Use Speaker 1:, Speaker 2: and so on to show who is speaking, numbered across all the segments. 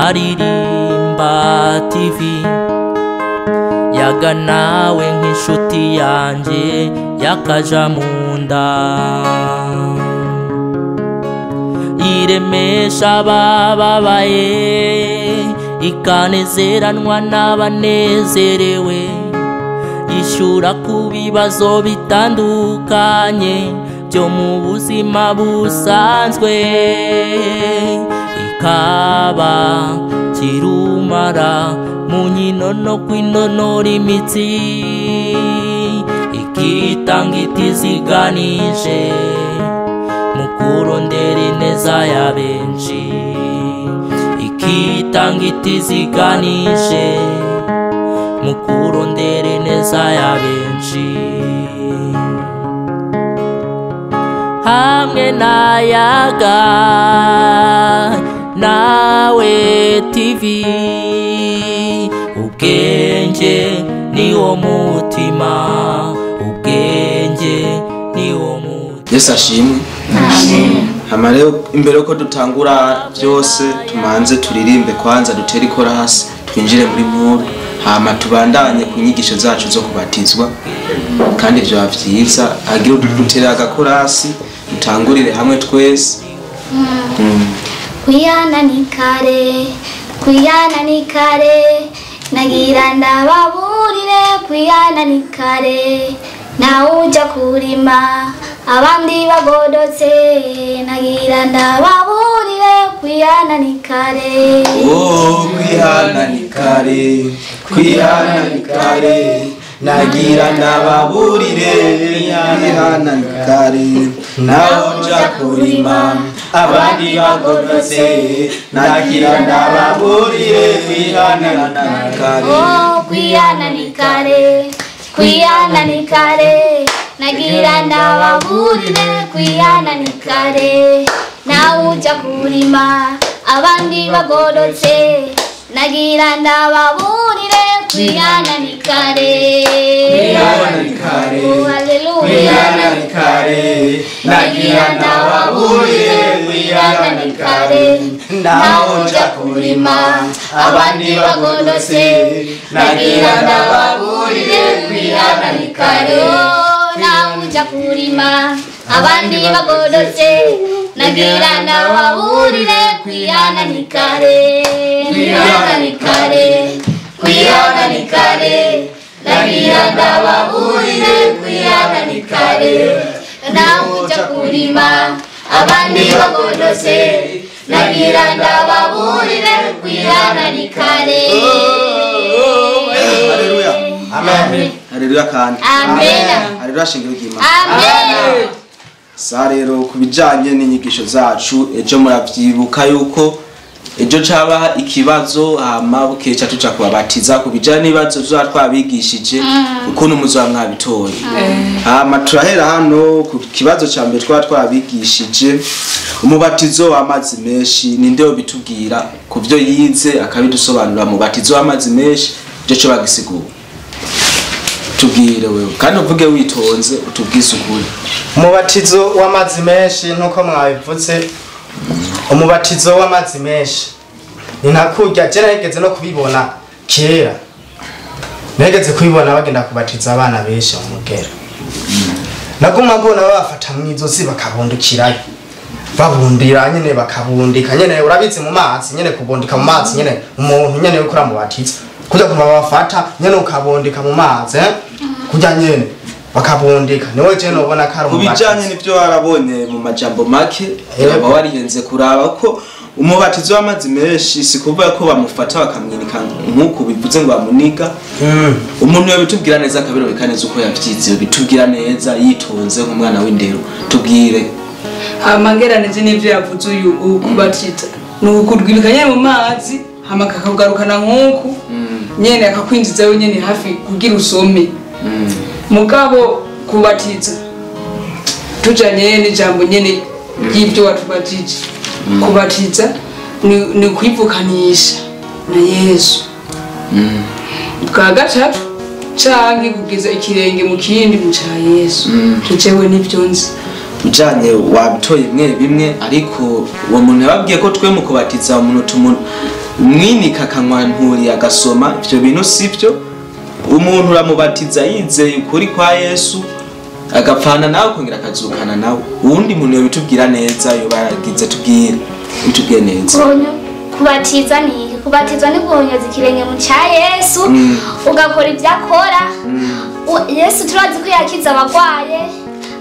Speaker 1: Aririmba TV yaga nawe nk'inshuti yanjye yakaja munda iremesha abababaye ikanezeranwa n'abanezerewe ishyura ku bibazo bitandukanye byo mu buzima busanzwe ikaba kirumara mu nkino no kwinonora imitsi ikitanga itiziganije mu kurondera ineza ya benshi ikitanga itiziganije mu kurondera ineza ya benshi hamwe na Yaga Nawe TV ubwenge ni wo mutima ubwenge ni wo mutima.
Speaker 2: Yesu ashimwe.
Speaker 3: Amen.
Speaker 2: Hama rero imbere ko dutangura byose tumanze turirimbe kwanza dutere ikorasi twinjire muri nkuru hama tubandanye ku nyigisho zacu zo kubatizwa kandi byo byiza agira udutere agakorasi dutangurire hamwe twese.
Speaker 3: Kwiyana ni kare, kwiyana ni kare, nagira ndababurire kwiyana ni kare, nawe uja kurima abandi bagodotse, nagira ndababurire kwiyana ni kare.
Speaker 2: Oh, kwiyana ni kare, kwiyana ni kare, nagira ndababurire kwiyana ni kare, nawe uja kurima abandi bagodotse, nagira ndababurire kwiyana ni kare.
Speaker 3: Oh, kwiyana ni kare, kwiyana ni kare, nagira ndababurire kwiyana ni kare, nawe uja kurima abandi bagodotse, nagira ndababurire kwiyana ni kare.
Speaker 2: Kwiyana ni kare,
Speaker 3: Oh, haleluya.
Speaker 2: kwiyana ni kare, nagira ndababurire kwiyana ni kare, nawe uja kurima abandi bagodotse, nagira ndababurire kwiyana ni kare.
Speaker 3: Nawe uja kurima abandi bagodotse, nagira ndababurire kwiyana ni kare, kwiyana ni kare, kwiyana ni kare, nagira ndababurire kwiyana ni kare, nawe uja kurima abandi bagodotse, nagira ndababurire kwiyana ni kare.
Speaker 2: Haleluya.
Speaker 3: Amen.
Speaker 2: Haleluya kandi.
Speaker 3: Amen.
Speaker 2: Haleluya shingiro ry'Imana.
Speaker 3: Amen.
Speaker 2: Sa rero kubijanye n'inyigisho zacu ejo muravyibuka yuko ejo caba ikibazo hama bukeca tuja kubabatiza kubijanye n'ibibazo tuza twabigishije ukuntu muzoba mwabitoye. Hama turahera hano ku kibazo ca mbere twaba twabigishije umubatizo w'amazi menshi ninde bitubwira ku byo yize akabidusobanurira umubatizo w'amazi menshi ico co bagisigura. Tubwire wewe kandi uvuge witonze utubwize ukuri.
Speaker 4: Umubatizo w'amazi menshi nkuko mwabivuze, umubatizo w'amazi menshi ni ntakurya je nageze no kubibona kera, nageze kubibona bagenda kubatiza abana benshi mu mugera, naguma mbona babafata mwizosi bakabundikirayo babundira nyene bakabundika nyene urabizi mu mazi nyene kubundika mu mazi nyene umuntu nyene ukora mubatiza kuja kuma bafata nyene ukabundika mu mazi kuja nyene bakabundika niwe je nobona kari
Speaker 2: Kubijanye n'ivyo warabonye mu majambo make baba warihenze kuraba ko umubatizo w'amazi menshi si kuvuga ko bamufata bakamwinika nk'uko bivuze ngo bamuniga. Umuntu yabitubwira neza akabirobeka neza uko yavyize bitubwira neza yitonze nk'umwana w'indero. Tubwire.
Speaker 5: Amangeranije n'ivyo yavuze uyu ukubatiza ni ukudwibika nyene mu mazi hama akakagarukana nk'uku nyene akakwinjizayo nyene hafi kugira usome. Mugabo kubatiza tujanye n'ijambo nyene ry'ibyo watubatije, kubatiza ni kwivukanisha na Yesu. Bwa gatatu canke kugeza ikirenge mu kindi mu ca Yesu. Jewe nivyo nzi.
Speaker 2: Ujanye wabitoye bimwe bimwe ariko uwo muntu yababwiye ko twe mu kubatiza umuntu Umwinika akanywa nturi agasoma, ivyo bintu sivyo. Umuntu uramubatiza yizeye ukuri kwa Yesu, agapfana nawe akongera akazukana nawe. Uwundi muntu yobitubwira neza, yoba yaragize, tubwire, bitubwiye neza.
Speaker 3: Kubatiza ni iki? Kubatizwa ni guhonyoza ikirenge mu cya Yesu, ugakora ibyo akora. Yesu turazi ko yakiza abagwaye,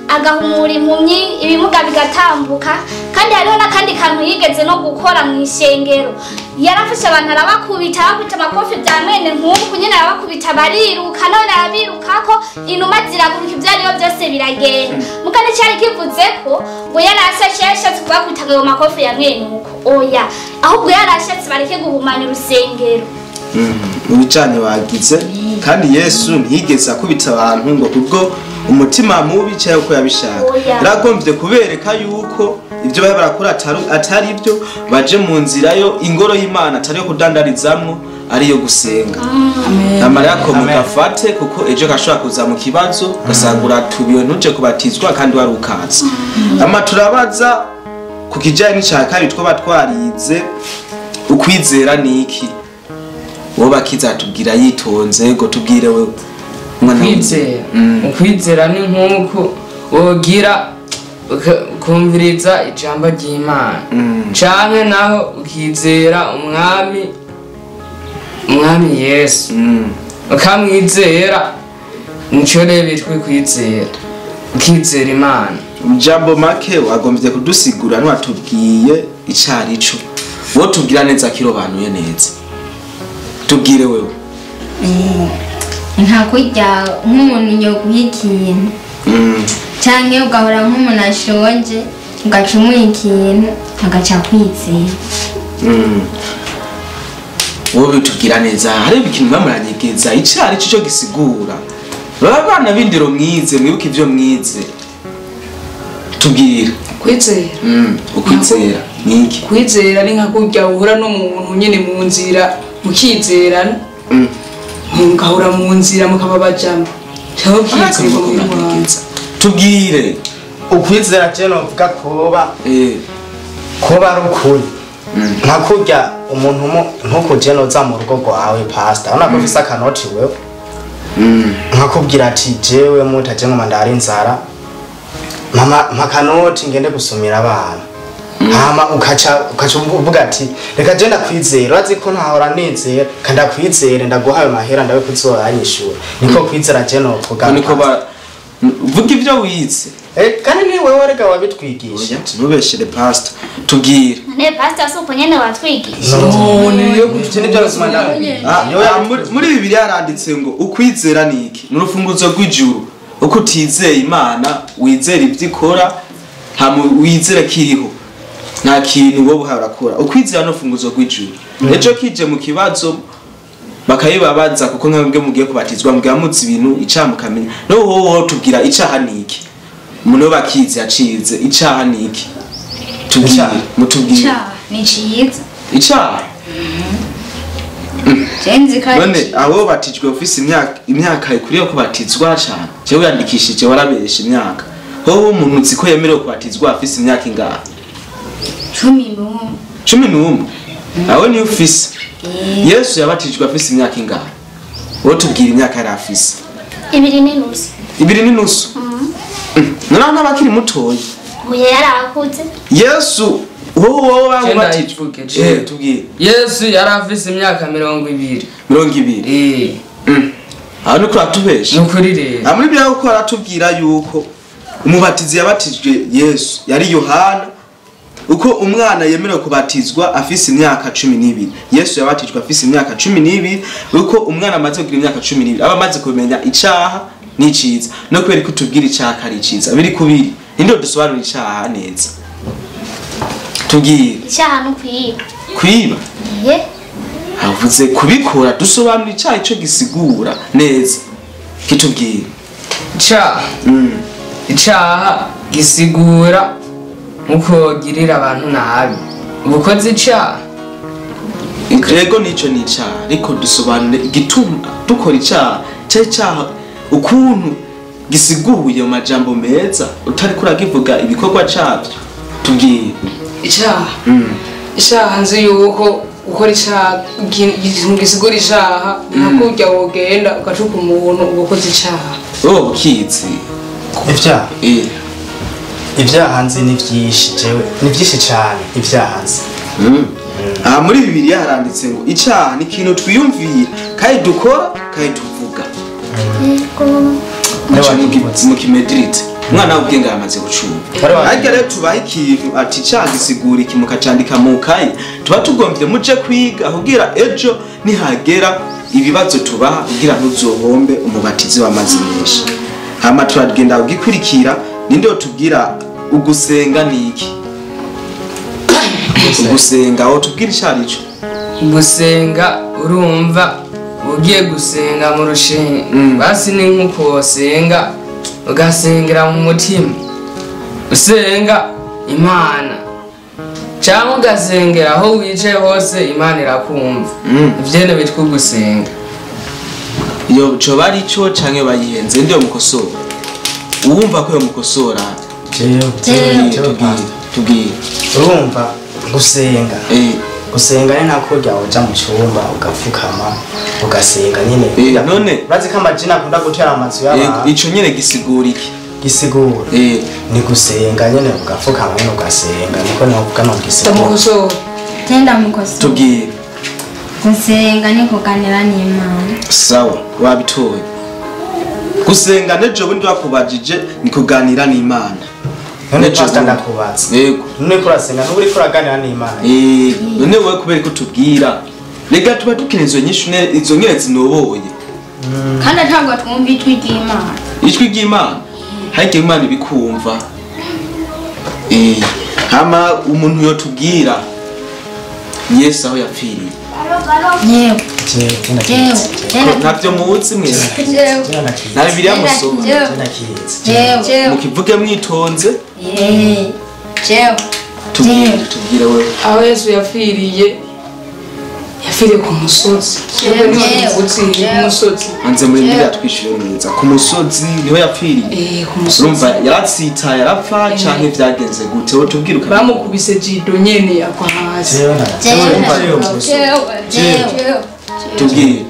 Speaker 3: agahumura impumyi, ibimuga bigatambuka. Kandi hariho n'akandi kantu yigeze no gukora mu ishengero, yarafashe abantu arabakubita, abakubita amakofi bya mwene nk'uku nyine, arabakubita bariruka, none arabirukako inuma ziraguruka, ibyo ariyo byose biragenda. Mukandi cyari kivuze ko ngo yarasashe, yashatse kubakubita ayo makofi ya mwene uko, oya, ahubwo yarashatse bareke guhumanya urusengero.
Speaker 2: Mu bijanye bagize, kandi Yesu ntiyigeze akubita abantu ngo kubwo umutima mubi cyangwa uko yabishaka.
Speaker 3: Oya.
Speaker 2: Yaragombye kubereka yuko ibyo bari barakora atari byo, baje mu nzira yo ingoro y'Imana atari yo kudandarizamwo, ari iyo gusenga. Amara yako mugafate, kuko ejo gashobora kuza mu kibazo ugasanga uratubiwe ntuje kubatizwa kandi wari ukaza. Ama turabaza ku kijanye n'ica kabiri twaba twarize, ukwizera ni iki? Wowe bakiza tubwira yitonze, ngo tubwire wewe mwana.
Speaker 6: Ukwizera, ukwizera ni nk'uko wogira ukumviriza ijambo ry'Imana, canke naho ukizera umwami Yesu, ukamwizera. Nico rero bitwa kwizera, ukizera Imana.
Speaker 2: Jambo make wagombye kudusigura, ntiwatubwiye icarico. Wowe tubwira neza kirobanuye neza, tubwire wewe.
Speaker 7: Nka kurya nk'umuntu yoguha ikintu, canke ugahora nk'umuntu ashonje, ugaca umuha ikintu agaca kwizera.
Speaker 2: Wowe tubwira neza, hari ikintu muba muranyegeza icarico cyo gisigura. Baba bana b'indero mwize, mwibuke ivyo mwize, tubwire.
Speaker 5: Kwizera.
Speaker 2: Ukwizera ni iki?
Speaker 5: Kwizera ni nka kurya uhura n'umuntu nyine mu nzira mukizerana, mugahura mu nzira mukaba bajama, cyangwa ukizera mu Rwanda.
Speaker 2: Tubwire.
Speaker 4: Ukwizera je novuga koba koba ari ukuri, nka kurya umuntu nkuko je noza mu rugo rwawe, pastor, urabona ko ufise akanoti wewe, nkakubwira ati jewe mutaje ngoma ndari inzara, mama mpa kanoti ngende gusumira abana, hama ukaca uvuga ati reka je ndakwizera, urazi ko ntahora nizera, kandi ndakwizere, ndaguha ayo mahera, ndawe kuzoyanyishura. Niko kwizera je novuga.
Speaker 2: Niko ba vuga ibyo wize.
Speaker 4: Kandi ni wewe rega wabitwigisha.
Speaker 2: Oya, ntubeshere pastor, tubwire.
Speaker 3: None pastor si uko nyene watwigisha?
Speaker 5: None yo
Speaker 4: Ivyo nivyo bizima.
Speaker 2: Muri Bibiliya haranditse ngo ukwizera ni iki? Ni urufunguzo rw'ijuru. Uko utizeye Imana, wizera ibyo ikora, hama wizera ko iriho, nta kintu wowe uhawe urakora. Ukwizera ni urufunguzo rw'ijuru. Ejo kije mu kibazo bakayibabaza, kuko mwebwe mugiye kubatizwa mugira muzi ibintu icaha mukamenya. No wowe tubwira icaha ni iki? Umuntu bakize yacize icaha ni iki? Tubwire,
Speaker 4: Icaha.
Speaker 2: mutubwire.
Speaker 7: Icaha ni ciza.
Speaker 2: Icaha.
Speaker 7: Je nzi ko ari
Speaker 2: None
Speaker 7: ciza.
Speaker 2: abo batijwe ufise imyaka ikwiriye kubatizwa cane, jewe wiyandikishije warabesha imyaka. Wowe umuntu uzi ko yemerewe kubatizwa afise imyaka ingahe?
Speaker 7: 11.
Speaker 2: 11? Aho niyo ufise. Yesu yabatijwe afise imyaka ingahe? Wowe tubwira imyaka yari afise.
Speaker 3: 2.5.
Speaker 2: 2.5? Noneho n'abakiri mutoya.
Speaker 3: Oya, yarakuze.
Speaker 2: Yesu wowe
Speaker 6: Je
Speaker 2: wabatijwe.
Speaker 6: ndayivuge, je.
Speaker 2: Tubwire.
Speaker 6: Yesu yari afise imyaka 20.
Speaker 2: 20. Aho niko uratubesha.
Speaker 6: Ni ukuri rero.
Speaker 2: Muri Bibiliya kuko aratubwira yuko umubatizi yabatijwe Yesu yari Yohana, uko umwana yemerewe kubatizwa afise imyaka 12. Yesu yabatijwe afise imyaka 12, uko umwana amaze kugira imyaka 12 aba amaze kumenya icaha n'iciza. No kubera ko tubwira icaha ko ari iciza biri kubiri, ninde dusobanura icaha neza? Tubwire.
Speaker 3: Icyaha ni ukwiba.
Speaker 2: Kwiba?
Speaker 3: Ye.
Speaker 2: Avuze kubikora, dusobanura icaha ico gisigura neza, kitubwire.
Speaker 6: Icaha, icaha gisigura nkuko wogirira abantu nabi, ubukoze icaha.
Speaker 2: Rego nico ni icaha, ariko dusobanure igituma dukora icaha, cya icaha ukuntu gisiguye mu majambo meza, utariko urakivuga ibikorwa cavyo. Tubwire.
Speaker 5: Icyaha, icyaha nzi yuko Gukora icaha ikintu gisigura icaha nka kurya wogenda ugacuka umuntu ugakoze icaha.
Speaker 2: Wowe ukizi
Speaker 4: Ivyaha.
Speaker 2: Eh.
Speaker 4: Ivyaha nzi ni vyinshi, jewe ni vyinshi cane ivyaha nzi.
Speaker 2: Aha muri Bibiliya haranditse ngo icaha ni ikintu twiyumvira kandi dukora kandi tuvuga.
Speaker 4: Niwe
Speaker 2: Ico
Speaker 4: wakivuze.
Speaker 2: mu kimediritse umwana w'ubwenge yamaze gucumba.
Speaker 4: Wari wakivuze.
Speaker 2: Ariko rero tubaha ikintu ati icaha gisigura iki, mukacandika mu kayi, tuba tugomvye muje kwiga kugira ejo nihagera ibibazo tubaha kugira ntuzohombe umubatizi w'amazi menshi. Hama turagenda kugikurikira. Ninde wotubwira ugusenga ni iki? Ugusenga wotubwira ico arico?
Speaker 6: Gusenga, urumva ugiye gusenga mu rushinge, basi ni nk'uko wosenga ugasengera mu mutima, usenga Imana cyangwa ugasengera aho wicaye hose, Imana irakumva. Ivyo ni bitwa ugusenga.
Speaker 2: Iyo coba ari cyo canke bayihenze, ndiyo mukosora uwumva ko yomukosora?
Speaker 4: Jewe jewe jewe
Speaker 2: Tubwire.
Speaker 4: pastor.
Speaker 2: Tubwire.
Speaker 4: Urumva gusenga, gusenga ni nka kurya uja mu cyumba ugapfukama ugasenga nyine.
Speaker 2: None?
Speaker 4: Urazi ko amajini akunda gutera amazu y'abantu.
Speaker 2: Ico nyene gisigura iki?
Speaker 4: Gisigura ni gusenga nyine, ugapfukama nyine ugasenga, niko novuga no gisigura.
Speaker 5: Ndamukosora.
Speaker 7: Tenda mukosora.
Speaker 2: Tubwire.
Speaker 7: Gusenga ni kuganira n'Imana.
Speaker 2: Sawa, wabitoye. Gusenga nejo bundi bakubajije ni kuganira n'Imana.
Speaker 4: None
Speaker 2: Nejo
Speaker 4: pastor,
Speaker 2: bundi.
Speaker 4: ndakubaza.
Speaker 2: Yego.
Speaker 4: None ko urasenga, ntuba uriko uraganira n'Imana?
Speaker 2: None wowe kubera ko tubwira rega tuba dukeneye izo nyinshi izo nyene zinoboye.
Speaker 7: Kandi ntabwo twumva ijwi ry'Imana.
Speaker 2: Ijwi ry'Imana harya Imana ibikumva. Hama umuntu yotubwira Yesu aho yapfiriye?
Speaker 7: Yewe.
Speaker 4: Jewe
Speaker 7: Jewe.
Speaker 4: jewe.
Speaker 2: Ntabyo muzi mwese?
Speaker 7: Jewe.
Speaker 4: Jewe ndakizi.
Speaker 2: Na Bibiliya musoma?
Speaker 7: Jewe.
Speaker 4: Jewe ndakizi.
Speaker 7: Jewe.
Speaker 2: Mukivuge mwitonze.
Speaker 7: Jewe.
Speaker 2: Tubwire, tubwire wewe.
Speaker 5: Aho Yesu yapfiriye, yapfiriye ku musozi.
Speaker 7: Jewe.
Speaker 5: Niho tuvutse, ku musozi.
Speaker 2: Anze muri Bibiliya twishyure neza, ku musozi niho yapfiriye?
Speaker 5: Eh, ku musozi.
Speaker 2: Urumva yaratsitaye arapfa canke vyagenze gute? Wowe tubwire ukabivuga.
Speaker 5: Bamukubise jido nyene agwa hasi.
Speaker 4: Jewe ndakizi.
Speaker 7: Jewe.
Speaker 4: Jewe.
Speaker 2: Tubwire.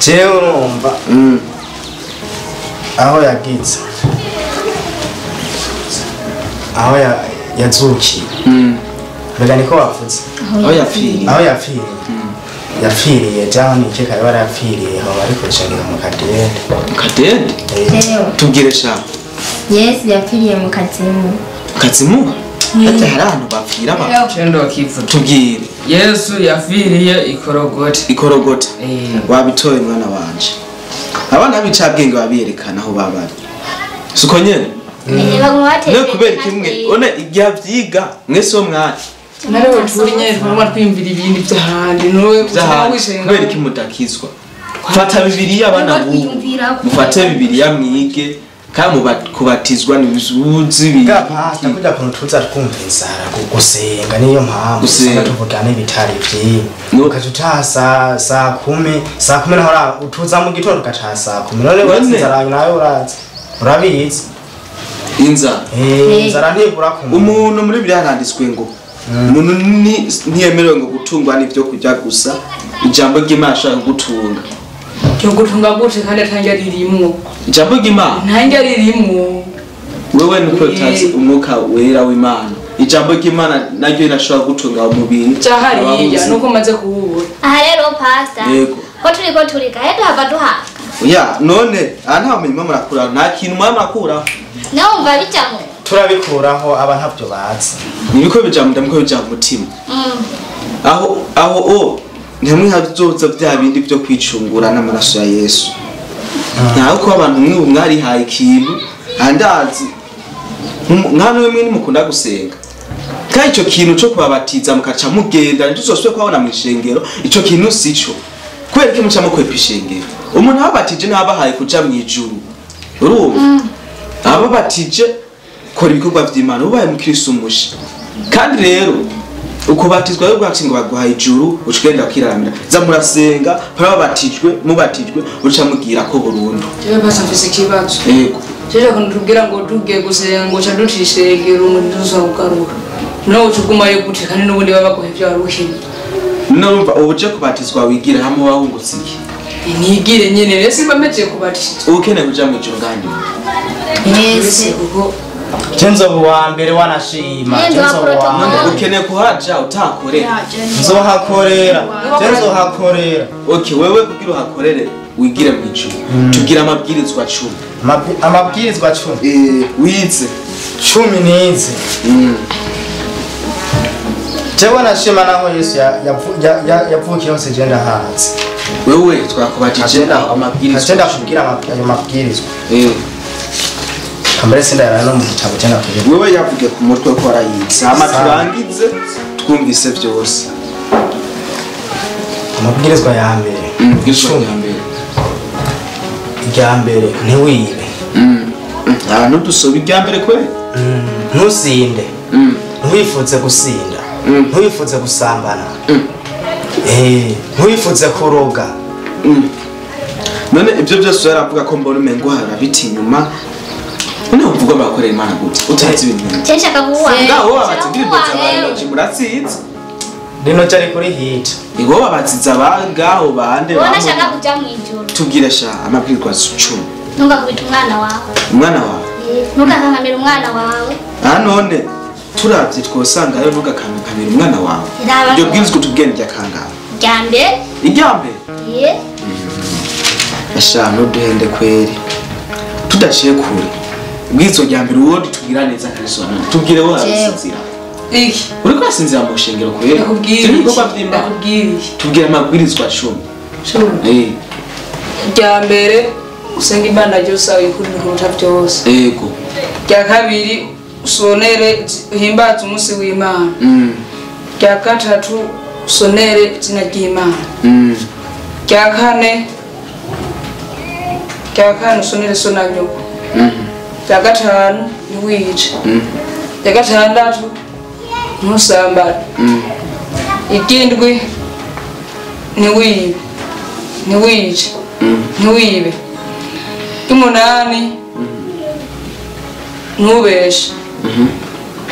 Speaker 4: Jewe urumva aho yagize, aho yazukiye, mbega niko bavuze?
Speaker 2: Aho yapfiriye.
Speaker 4: Aho yapfiriye, yapfiriye jaho nikeka yaba yarapfiriye aho bari kurushanira mu kadende.
Speaker 2: Kadende.
Speaker 7: Jewe.
Speaker 2: Tubwire sha.
Speaker 7: Yesu yapfiriye mu kazimu.
Speaker 2: Kazimuha hata hari ahantu bapfira abantu.
Speaker 6: Cendo kivuga.
Speaker 2: Tubwire.
Speaker 6: Yesu yapfiriye ikorogota.
Speaker 2: Ikorogota. Wabitoye mwana wanje. Abana b'icabwenge babiyerekana aho baba bari, siko nyene?
Speaker 3: Baguma
Speaker 2: Ne
Speaker 3: batekereje
Speaker 2: kubera
Speaker 3: nka
Speaker 2: kimwe
Speaker 3: twebwe.
Speaker 2: one igihe avyiga mwese wo mwari
Speaker 5: Narewe turi nyene twama twiyumvira ibindi vy'ahandi, nowe
Speaker 2: vy'ahandi.
Speaker 5: wisenga.
Speaker 2: Kubera iki mudakizwa? Fata Bibiliya abana bubu, mufate Bibiliya mwige kandi kubatizwa ntibizuzi.
Speaker 4: Bwa pastor, kurya kuntu tuza twumva inzara, gusenga niyo mpamvu
Speaker 2: Gusenga.
Speaker 4: usanga tuvuga n'ibitari vyiwe.
Speaker 2: No.
Speaker 4: Ukaca utaha saa 10, saa 10 naho utuza mu gitondo ugataha saa 10, none
Speaker 2: None.
Speaker 4: urazi inzara nawe urazi urabizi.
Speaker 2: Inzara.
Speaker 4: Inzara ntibura ku muntu.
Speaker 2: Umuntu muri Bibiliya haranditswe ngo umuntu ntiyemerewe ngo gutungwa n'ivyo kurya gusa, ijambo ry'Imana ashaka kugutunga.
Speaker 5: Yo gutunga gute kandi atangira ririmwo?
Speaker 2: Ijambo ry'Imana.
Speaker 5: Ntangira ririmwo.
Speaker 2: Wewe nuko utazi umwuka wera w'Imana, ijambo ry'Imana naryo rirashobora gutunga umubiri.
Speaker 5: Cahariya
Speaker 2: Ababuzi.
Speaker 5: nuko maze kuwubura.
Speaker 3: Aha rero pastor,
Speaker 2: Yego.
Speaker 3: ko turiko turiga he duhava duhabwa?
Speaker 2: Ya none aha nta bumenyi muba murakuraho, nta kintu muba murakuraho.
Speaker 3: Nawe wumva bija mu
Speaker 4: Turabikuraho, aba ntabyo bazi.
Speaker 2: Nibiko bija mu nda, nibiko bija mu mutima. Aho o ntimwe hazoza bya bindi byo kwicungura n'amaraso ya Yesu. Ntaho kuba abantu mwe mwarihaye ikintu andazi mwana we mwe nimukunda gusenga, kandi ico kintu co kubabatiza mukaca mugenda ntituzosubire kubabona mw'ishengero, ico kintu sico. Kubera ko muca mukwepa ishengero, umuntu ababatije ntabahaye kuja mw'ijuru. Urumva ababatije kora ibikorwa vy'Imana ubaye mukristo umusha. Kandi rero ukubatizwa rero bwacu ngo baguhaye ijuru uca ugenda ukiraramira, za murasenga parababatijwe mubatijwe uca mubwira ko burundu.
Speaker 5: Jewe pastor mfise ikibazo.
Speaker 2: Yego.
Speaker 5: Jeje kuntu tubwira ngo tugiye gusenga ngo ca duca ishengero ngo ntituzokugaruka, nawe uca ugumayo gute kandi n'ubundi baba baguha ivyo wari ukeneye?
Speaker 2: None ubuje kubatizwa wigira hamwe wahungutse iki?
Speaker 5: Nigire nyene rero simba meje kubatizwa.
Speaker 2: Ukeneye kuja mu ijuru gandi.
Speaker 7: Mwese
Speaker 5: kuko
Speaker 4: Jenzo wa mbere wanashima. Jenzo wa
Speaker 2: none ukeneye kuhaja utakorera.
Speaker 4: Nzohakorera. Jenzo hakorera.
Speaker 2: Okay, wewe kugira uhakorere wigire mu ijuru. Tugira amabwirizwa 10.
Speaker 4: Amabwirizwa 10.
Speaker 2: Wize
Speaker 4: 10 nize. Jewe nashima naho Yesu yavukiye hose je ndahazi.
Speaker 2: Wewe twakubatije amabwirizwa.
Speaker 4: Agenda kugira ayo mabwirizwa. Kambere sindayara no mu gitabo cyangwa kugira.
Speaker 2: Wewe yavuge ku mutwe ko arayize. Hama turangize twumvise byose.
Speaker 4: Amabwirizwa ya mbere.
Speaker 2: Amabwirizwa ya mbere.
Speaker 4: Irya mbere ntiwibe.
Speaker 2: Abantu dusoba irya mbere kwe?
Speaker 4: Ntusinde. Ntiwifuze gusinda. Ntiwifuze gusambana. Ntiwifuze kuroga.
Speaker 2: None ibyo byose yaravuga ko mbona umengo harabiti inyuma. None uvuga bakorera Imana gute? Utazi ibintu.
Speaker 3: Cyeshaka kuwa.
Speaker 2: Ngaho abatindira abantu muratsinze.
Speaker 4: Rino cyari kuri hit.
Speaker 2: Igo babatsiza bangaho bande.
Speaker 3: Bona shaka kuja mu ijuru.
Speaker 2: Tubwire sha amabwirwa 10.
Speaker 3: Ntugakubita umwana wawe.
Speaker 2: Umwana wawe?
Speaker 3: Ntugakankamira umwana wawe.
Speaker 2: Ah none turavye twosanga yo ntugakankamira umwana wawe. Ibyo bwirizwa tubwende rya kangahe?
Speaker 3: Irya mbere.
Speaker 2: Irya mbere?
Speaker 3: Ye.
Speaker 2: Asha ntuduhende kweri. Tudaciye kure. Bwirizwa rya mbere uwo tubwira neza karisobanura. Tubwire wowe arasinzira.
Speaker 5: Iki?
Speaker 2: Uriko urasinzira mu shengero kweri?
Speaker 5: Ndakubwira.
Speaker 2: Ibikorwa vy'Imana.
Speaker 5: Ndakubwira.
Speaker 2: Tubwire amabwirizwa 10.
Speaker 5: 10. Irya mbere usenga Imana ryose ukuri kuruta byose.
Speaker 2: Yego.
Speaker 5: Rya kabiri usonere uhimbaze umunsi w'Imana. Rya gatatu usonere izina ry'Imana. Rya kane usonere so na nyoko. Rya gatanu ntiwice. Rya gatandatu ntusambane. Iry'indwi ntiwibe. Ntiwice. Ntiwibe. Umunani ntubeshe.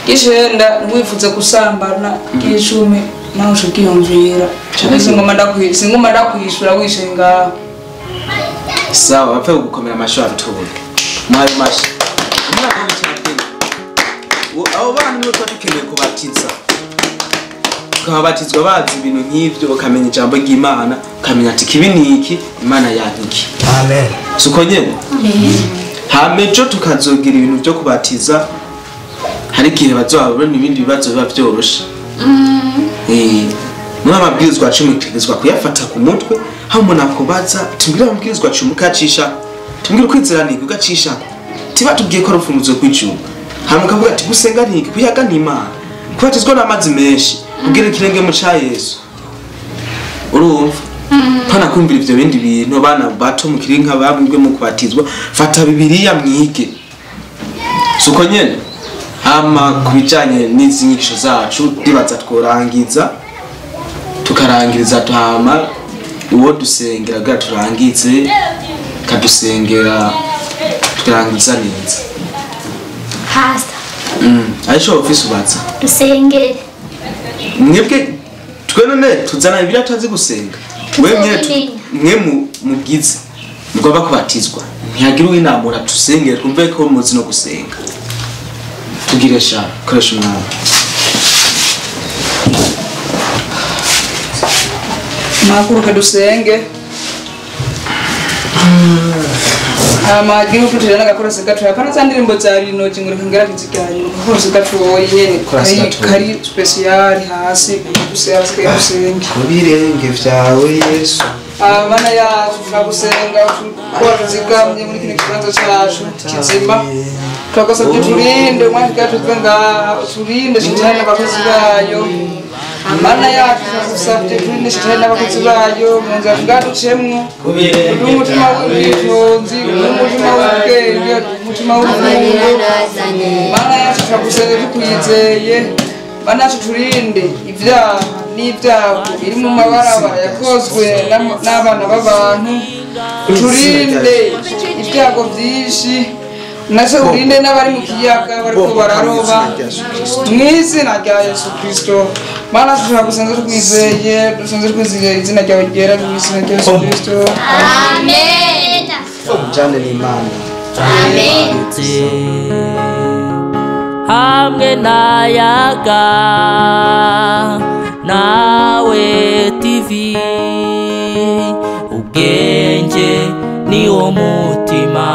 Speaker 5: Icenda ntiwifuze gusambana. Icumi nawe ushobora. Singoma ndakwishura wishe ngaho.
Speaker 2: Sawa bapfe gukomera amasho abitora. Mwayo mashi. Umwana w'icyateye. Abo bana nibo tuba dukeneye kubatiza. Tukabatizwa bazi ibintu nk'ivyo bakamenya ijambo ry'Imana, bakamenya ati kibi ni iki, Imana yantiki.
Speaker 4: Amen.
Speaker 2: Suko nyene? Hamejo tukazogira ibintu byo kubatiza. Hari igihe bazobabona ibindi bibazo biba byoroshe. Muri amabwirizwa 10 utegerezwa kuyafata ku mutwe, aho umuntu akubaza tumbwire amabwirizwa 10 ukacisha, tumbwire ukwizera niki ugacisha. Tiba tubwiye ko rufunguzo kw'ijuru. Hama ukavuga ati gusenga niki, kuyaga ni Imana. Kubatizwa n'amazi menshi, kugira ikirenge mu ca Yesu. Urumva? Pana kumvira ivyo bindi bintu bana bato mukiri nka babwirwe mu kubatizwa, fata Bibiliya mwige. Suko nyene? Hama kubijanye n'izi nyigisho zacu ndibaza tworangiza tukarangiriza tuhama uwo dusengera bwa turangize kadusengera tukarangiza neza.
Speaker 3: Pastor.
Speaker 2: Aisho office ubatsa.
Speaker 3: Dusengere.
Speaker 2: Mwebwe twe none tuzana Bibiliya tutazi gusenga. Wewe mwe mugize mugomba kubatizwa. Ntihagira uwinamura tusengere twumve ko muzi no gusenga. Tugire sha koresha umwanya.
Speaker 5: Makuruka dusenge. Amagiru tutira nagakorose gato hapana za ndirimbo za rino jingure kangera kiziganye gakorose gato nyene kari special hasi dusenge dusenge
Speaker 2: kubirenge vyawe Yesu.
Speaker 5: Abana yacu turagusenga tuzigamye muri kino kibanza cyacu kizima. Turagusabye turinde umwanya bwacu twenga turinde shitani n'abakozi bayo. Mana yacu turagusabye turinde shitani n'abakozi bayo mu nzira bwaducemwo. Umutima w'ubwitonzi, umutima w'ubwenge, umutima w'urukundo. Mana yacu turagusenga tukwizeye. Mana yacu turinde ibyaha n'ibyago biri mu mabarabara yakozwe n'abana b'abantu. Turinde ibyago byinshi. Nase urinde n'abari mu kiyaga bariko bararoba, mu izina rya Yesu Kristo. Mana, turagusenze twizeye, dusenze twizeye izina ryawe ryera, mu izina rya Yesu Kristo.
Speaker 3: Amen.
Speaker 4: Mujane n'Imana.
Speaker 3: Amen.
Speaker 1: Hamwe n'ayaga nawe TV, ubwenge ni wo mutima.